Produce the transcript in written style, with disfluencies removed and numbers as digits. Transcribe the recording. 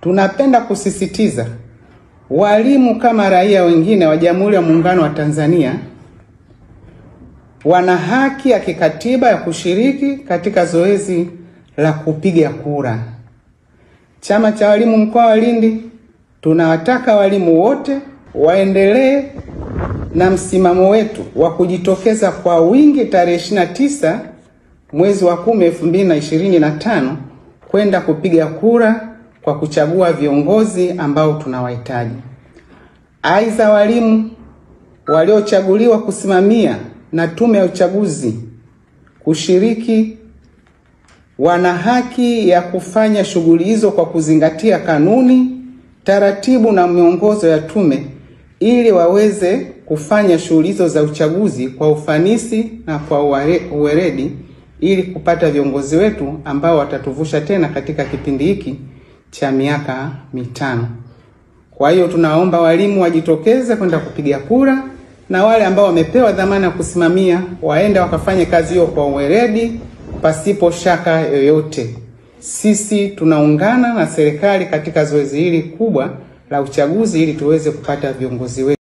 Tunapenda kusisitiza walimu kama raia wengine wa Jamhuri ya Muungano wa Tanzania wana haki ya kikatiba ya kushiriki katika zoezi la kupiga kura. Chama cha Walimu Mkoa wa Lindi tunawataka walimu wote waendelee na msimamo wetu wa kujitokeza kwa wingi tarehe 29 mwezi wa 10 2025 kwenda kupiga kura kwa kuchagua viongozi ambao tunawahitaji. Aidha, walimu waliochaguliwa kusimamia na Tume ya Uchaguzi kushiriki wana haki ya kufanya shughuli hizo kwa kuzingatia kanuni, taratibu na miongozo ya tume ili waweze kufanya shughuli hizo za uchaguzi kwa ufanisi na kwa uweredi ili kupata viongozi wetu ambao watatuvusha tena katika kipindi hiki cha miaka 5. Kwa hiyo tunaomba walimu wajitokeze kwenda kupiga kura na wale ambao wamepewa dhamana ya kusimamia waende wakafanye kazi hiyo kwa uweredi pasipo shaka yoyote. Sisi tunaungana na serikali katika zoezi hili kubwa la uchaguzi ili tuweze kupata viongozi wetu.